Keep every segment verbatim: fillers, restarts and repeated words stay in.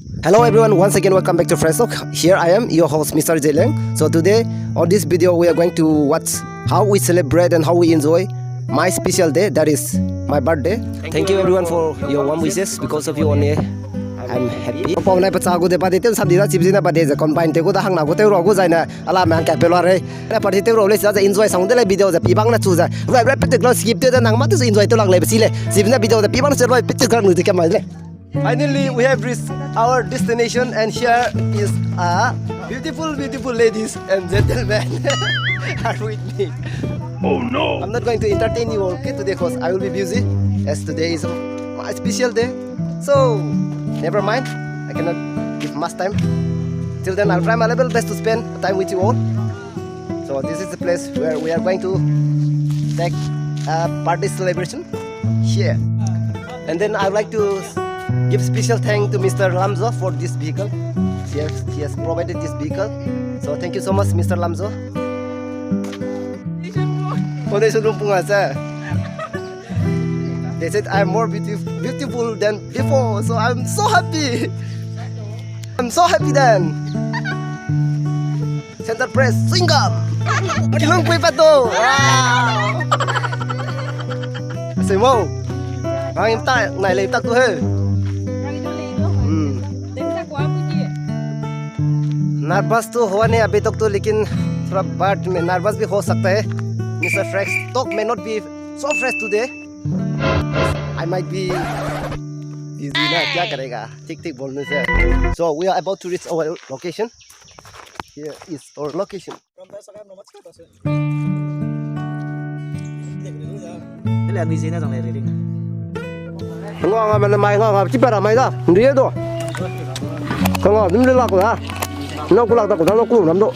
Hello everyone, once again welcome back to Fresh Talk. Here I am, your host, Mister Zeleng. So today, on this video, we are going to watch how we celebrate and how we enjoy my special day, that is my birthday. Thank you everyone for your warm wishes. Because of you only, I'm happy. Pau nai pacha gu de birthday tew sap di da, chip zina birthday ze combine te gu da hangna gu tew ro gu zaina, ala man ka pe lo re. Na party tew ro le sa ze enjoy sang de le video ze pi bang na chu ze. Right, right, pe te lo skip te da nang ma te enjoy te lang le be si le. Chip zina video ze pi bang se lo pe te kang nu te ka mai le. Finally, we have reached our destination, and here is a beautiful, beautiful ladies and gentlemen are with me. Oh no! I'm not going to entertain you all, okay, today, 'cause I will be busy, as today is my special day. So, never mind, I cannot give much time. Till then, I'll try my level best to spend time with you all. So this is the place where we are going to take a birthday celebration here. And then I would like to give special thanks to Mister Lamzo for this vehicle. He has, he has provided this vehicle. So thank you so much, Mister Lamzo. Foundation room punga sa. They said I'm more beautif-, beautiful than before, so I'm so happy. I'm so happy then. Center press, swing up. Kilung pui pato. Wow. Semo. Bang im ta nai le tak tu he. Hmm. Nervous तो हुआ नहीं अभी तक तो, लेकिन थोड़ा बाद में nervous भी हो सकता है। Mister Fresh Talk may not be so fresh today. I might be busy ना, क्या करेगा? ठीक ठीक बोलने से। So we are about to reach our location. Here is our location. Nga nga mene mai nga nga chi para mai da. Ndie do. Ka nga dim le lak da. Na ku lak da ku da na ku nam do.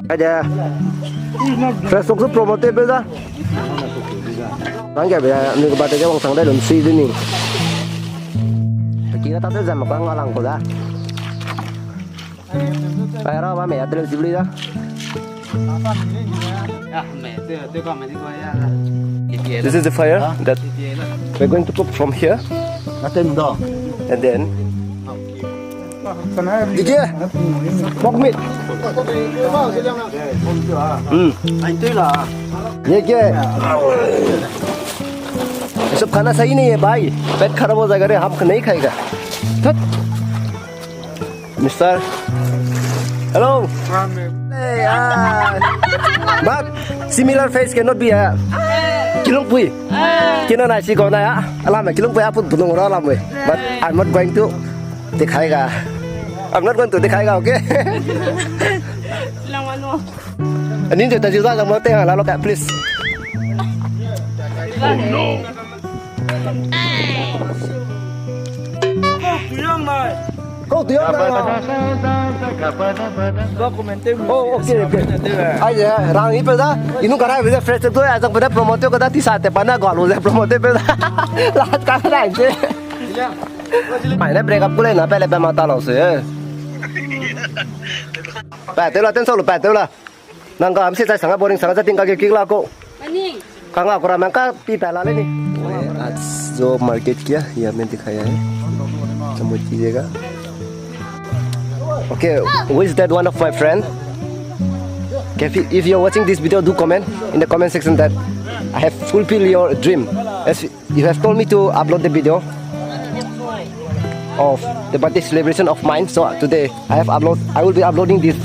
Ai de. Fresh Talk su promote pe da. Nang ge be ni ba te ge wang sang dai lum si de ni. Ki ga ta te zam ka nga lang ku da. Fire ba me ya tele sibli da. This is the fire that we're going to cook from here. And then, देखिए, pork meat. Hmm. ये क्या है? ये सब खाना सही नहीं है भाई, पेट खराब हो जाएगा रे, हम नहीं खाएगा। धत। Mister. Hello. Hey, hi. But similar face cannot be a Kilungpui. Kina na si ko na ya. Alam Kilungpui aput bunung ra alam we. But I'm not going to दिखाएगा. I'm not going to दिखाएगा, okay? Ani je ta jiu da mo te la lo ka, please. Oh no. Kau tu yang na. Oh, okay, okay. Ai ya, rang i pe da. Inu kara pe da fresh tu ya, jang pe da promote ko da tisa te pa na galo da promote pe da. Lat ka da je. Mai na break up ku le na pele pe ma ta lo se. Pa te la ten so lo pa te la. Nang ka am se chai sanga boring sanga ja ting ka ke kik la ko. Ani. Ka nga kura mang ka pi pa la le ni. आज जो मार्केट किया, ये हमें दिखाया है। समझ कीजिएगा। Okay, who is that one of my friend? Okay, if you, if you're watching this video, do comment in the comment section that I have fulfilled your dream. As you have told me to upload the video of the birthday celebration of mine. So today I have upload. I will be uploading this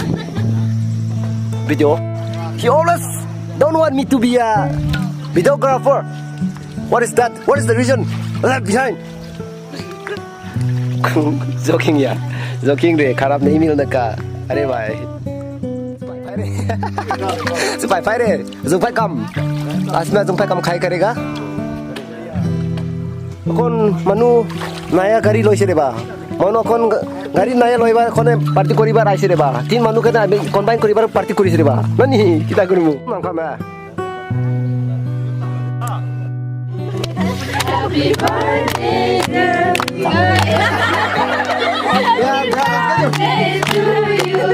video. He always don't want me to be a videographer. What is that? What is the reason left behind? Joking ya, joking re. Kharap nahi milna ka. Are bhai. Supai phai re, zungpai kam. Asme zungpai kam khai karega. Kon manu naya gari loi se re ba. Manu kon gari naya loi ba, kon party kori ba rai se re ba. Tin manu kena combine kori ba party kori se re ba. Nani kita guru mu. Nang kama. Happy birthday, dear. Happy birthday to you.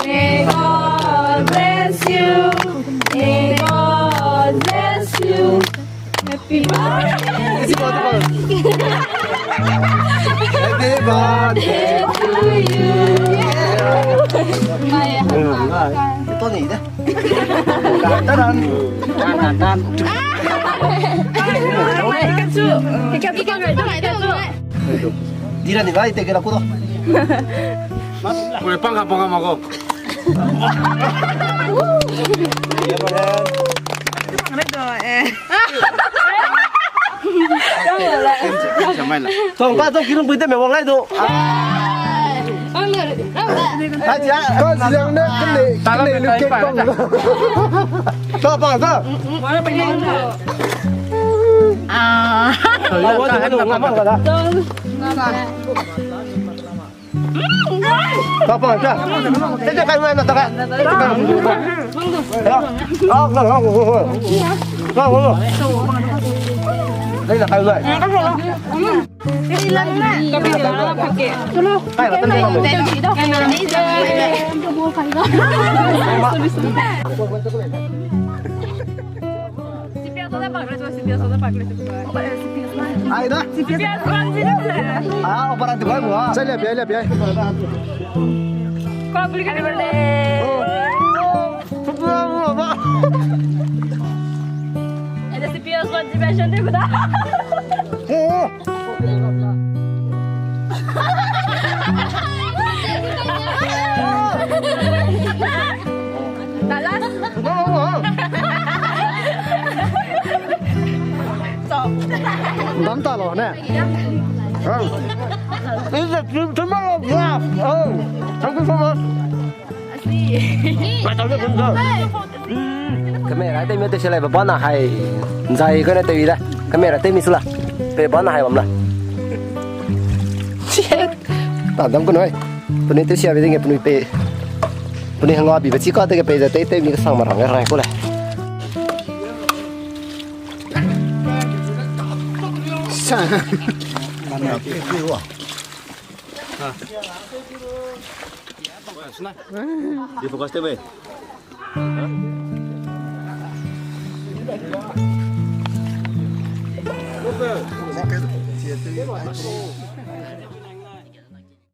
May God bless you. May God bless you. Happy birthday. Happy birthday to you. Ito ni de. Taran. Taran. Di ra ni bai te ke la ku do. Oi, pang ka, pang ka ma ko. Tong pa tong kirung pui te me wang lai do. Ka ziang ne kene, kene lu ke pang. Ta pa ta. Ah. Ka pa ta. Te te kai mai na ta kai. Ya. Ah, na na. Na na. Dai na kai mai. Kai na ta. Ai da. Ah, operan tu bai mua. Sai le, bia le, bia. Happy birthday. Oh. Oh. Happy birthday, baba. Ada C P S one dimension dei beda. Oh. Dam ta lo ne. Oh. Is the dream tomorrow. Yeah. Oh. Thank you so much. Camera tew mi tew se lai, baba na hai. Nzai kane tew i da. Camera tew mi su la. Pe baba na hai bam la. Ta dam ku noi. Penui tew sia be ding ge penui pe. Penui hangga bi be chi ka te ge pe ze tew tew mi kesang ma rang ge rai ku le. Sa. Di focus te be.